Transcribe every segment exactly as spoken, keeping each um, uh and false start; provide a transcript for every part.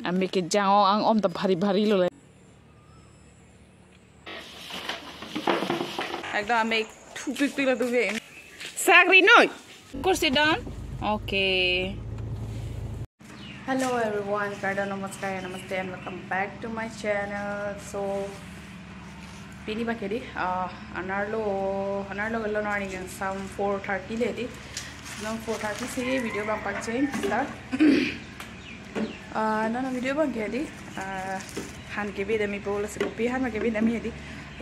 Amek kejang-ong ang-om ta bhari bhari lo le. Ekdom amek thupikpik lo tu ve. Sagri noi. Kursi don. Okay. Hello everyone, kardom, namaskar, namaste and welcome back to my channel. So, pini abang ke di, ah, anerlo, anerlo gelo, morning and some four thirty le di. Nang four thirty si video abang pangcheng start. Ah, non video abang ke di, ah, han kebidam-ipo, lasi kopi han kebidam-i di.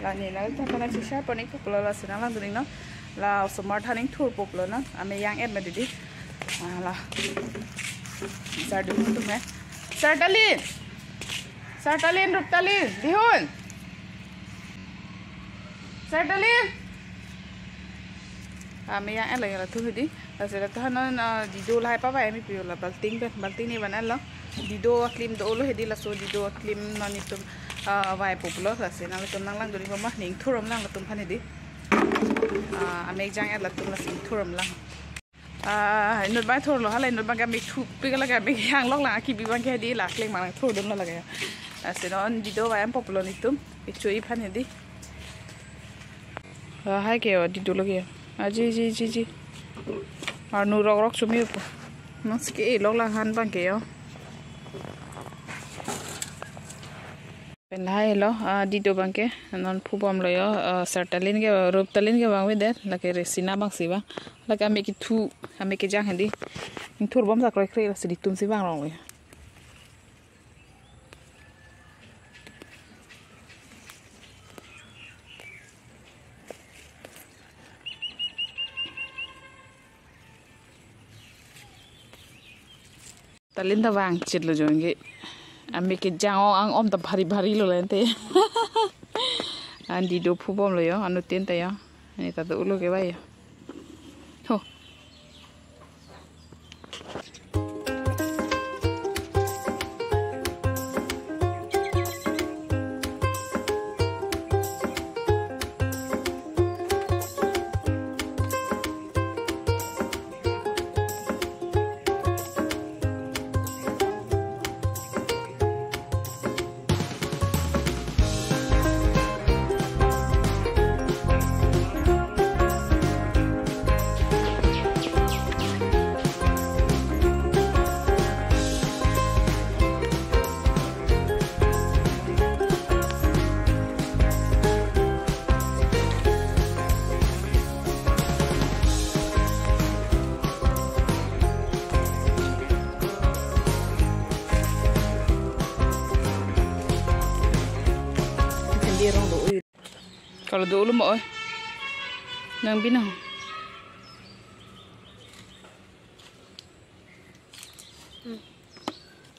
La ne nangtum aphan si share pon-ikpo pulo, lasi nanglang dun-iknon. La osomar than ingthurpo pulo non, amek jang-et ma di di. Ah, la. Sar dun atum he. Sartalin. Sartalin, Ruptalin, Dihun. Sartalin. Amek jang-et lo ya la tu di. Lasi la tu han non, ah, dido lahai pavai-ami pu la balting pen, balting ne van-et lo. Dido aklim dolo he di, laso dido aklim non itum, ah, vaipo pulo, lasi nangtum nanglang dun-ikpo ma, ne ingthur-om lang latum aphan he di. Ah, amek jang-et latum, lasi ingthur-om lang. Ah, inut abang thurlo, hala inut abang ke amek thupik lake, amek jang-lok lang, akibi abang ke he di, la kleng mang thur dunlo lake. Lasi non dido vai-ampo pulo netum, kecho-i aphan he di. Ah, hai ke o, dido lake o. Ah, ji, ji, ji, ji. Arnu rokrok chumi-ipo. Mas ke-e-lok lang han abang ke o. Pen lahai lo, ah, dido abang ke, non phubom lo yo, ah, Sartalin ke, Ruptalin ke vangvedet, lake Resina abang si vang. Lake amek kethu, amek kejang he di. Ingthur bom sa kroikre, lasi netum si vangrong lo yo. Talin ta vangchit lo jongke. Amek kejang-ong ang-om ta bhari bhari lo lente. An dido phubom lo yo, anuttin ta yo. Ani ta do ulo ke ba yo. Ho. Kalau do ulo mo oi. Nang binong.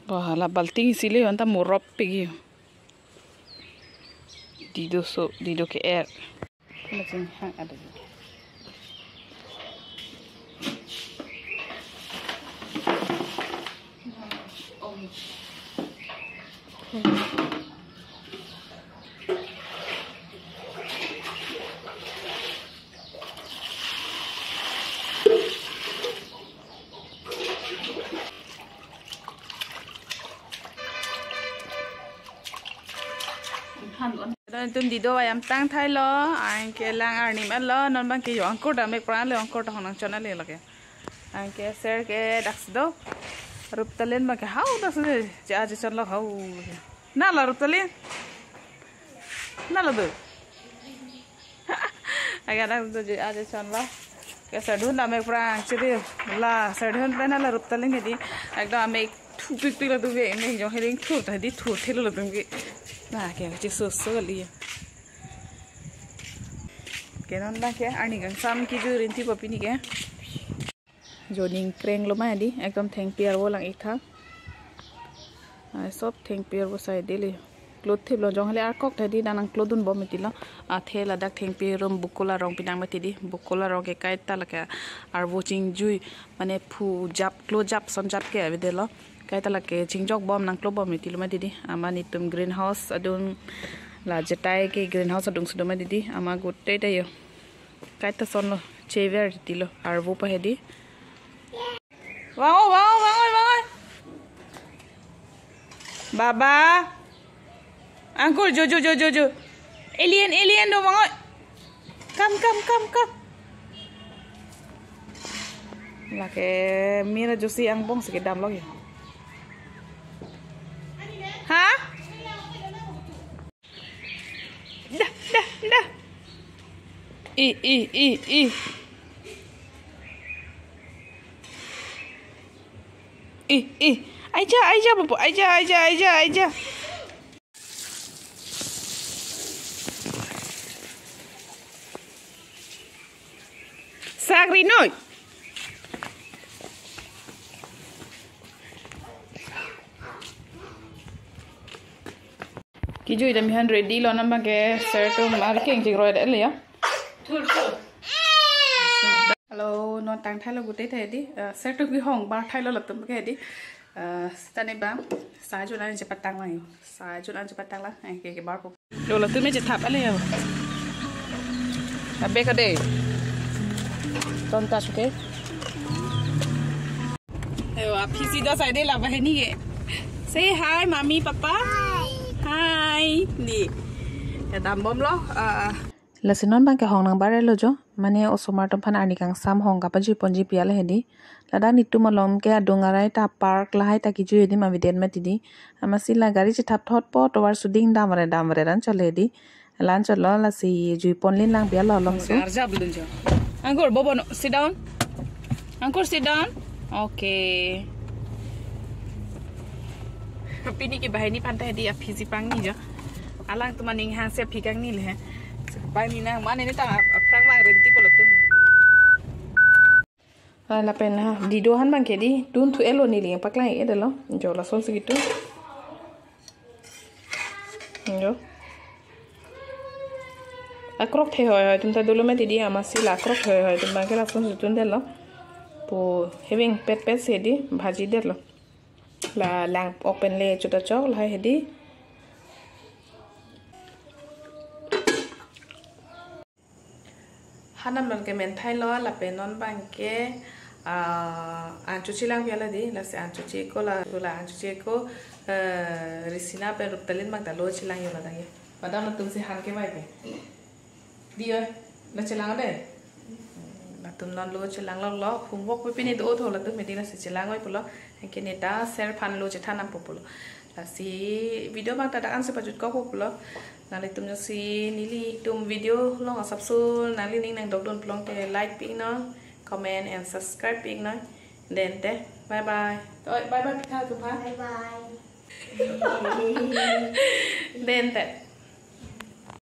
Wah, la balting sile anta morop pegi. Dido so, dido ke-er. Macam hang ada. Don atum dido vayam tang thailo, anke lang arni man lo, non abang ke yo angkur dam-ik pran le, angkur ta honang chon ale lake. Anke ser ke daksi do. Ruptalin abang ke hau daksi, je aje chon lo hau. Na lo Ruptalin? Na lo do? Aga daksi do je aje chon lo. Ke sardun dam-ik pran chiri. La sardun pen la Ruptalin ke di. Ekdom amek thupikpik lo tu ke, amek jong hering thu ta di thu thelo lo tu ke. Na ke che so so li. Ke non abang ke arni kangsam kejui rinti po pini ke. Joning kreng lo ma di, ekdom thengpi arvo lang-ik tha. Ai, sob thengpi arvo sai dele. Cloth thip lo jong hale arkok tha di, nang cloth dun bom mati lo. Athe ladak thengpi arum bukol arong pinang mati di. Bukol arong ke kaita lake arvo chingjui, mane phu jap, cloth jap, son jap ke avedetlo. Kaita lake chingjok bom nang cloth bom mati lo mati di. Amat netum greenhouse adung, la jetai ke greenhouse adung sudo mati di. Amat gote ta yo. Kaita son lo, chever tilo, arvo pa he di. Vang o, vang o, vang o, vang o. Baba. Angkur, jo, jo, jo, jo, jo. Alien, alien do mangoi. Come, come, come, come. Lake mira josi angbong si kedam lok ya. Ha? Dah, dah, dah. Ih, ih, ih, ih. Ih, ih. Aija, aija, Pupu. Aija, aija, aija, aija. Sagri noi. Kejui dam han ready lo, non abangke ser atum arikeng chikroi det le ya. Hello, non tang thailo gute the di. Eh, ser atum kehong bar thailo latum ke di. Eh, sitame bang, sa jun an chepatang lang yo. Sa jun an chepatang lang. Eh, ke, ke bar po. Lo latum me chethap ale yo. Abe ka de. Don't touch, okay? Ayo, aphisi do sai de la banghini ke. Say hi, mommy, papa. Hi. Hi. Ni. Ya dambom lo. Ah. Lasi non abangke hong nang bar lo jo. Mane osomar atum aphan arni kangsam hong kapajuiponji pi ale hedi. Ladak netum along ke adung arai ta park lahai ta kejui hedi, ma video mati di. Amatsi la gari chethap thot po tovar suding damre damre ran chole hedi. Lan cholo lasi juipon lin lang pi alo along so. Arjap lun jo. Angkur, Bobo, no, sit down. Angkur, sit down. Okay. Pini ke banghini aphan ta hedi aphisi pangni jo. Alangtum aning hang si aphi kangni le. Pangni nang mane ni ta aphrang bang renti polo tun. Ah, lapen ha, dido han abangke di, tun thu elo neli yang paklang e dalo. Jo lason si gitu. Jo. Akrok the hoi hoi atum ta dolo mati di, amatsi la akrok the hoi hoi atum abangke lason si tun dalo. Po heving pet pet si di, bhaji dalo. La lang open le chuta chok la hedi. Hanam non ke men thailo lapen non abangke, ah, anchu chelang pi ala di, lasi anchu cheko la, la anchu cheko, eh, Risina pen Ruptalin abang ta lo chelang yo ladak ye. Madam atum si han kevai ke. Di yo, la chelang de. Latum non lo chelang lok lo, homework pi pini do tho latum hedi lasi chelang oi pulo. Anke ne ta ser aphan lo chethan nangpo pulo. Lasi video abang ta dak an si pajut kok po pulo. Nanglitum jongsi nelitum video along asapso nanglining nangdokdun pulote like pi non, comment and subscribe pi non. Den te, bye bye. Oi, bye bye pitha atum aphan. Bye bye. Den te.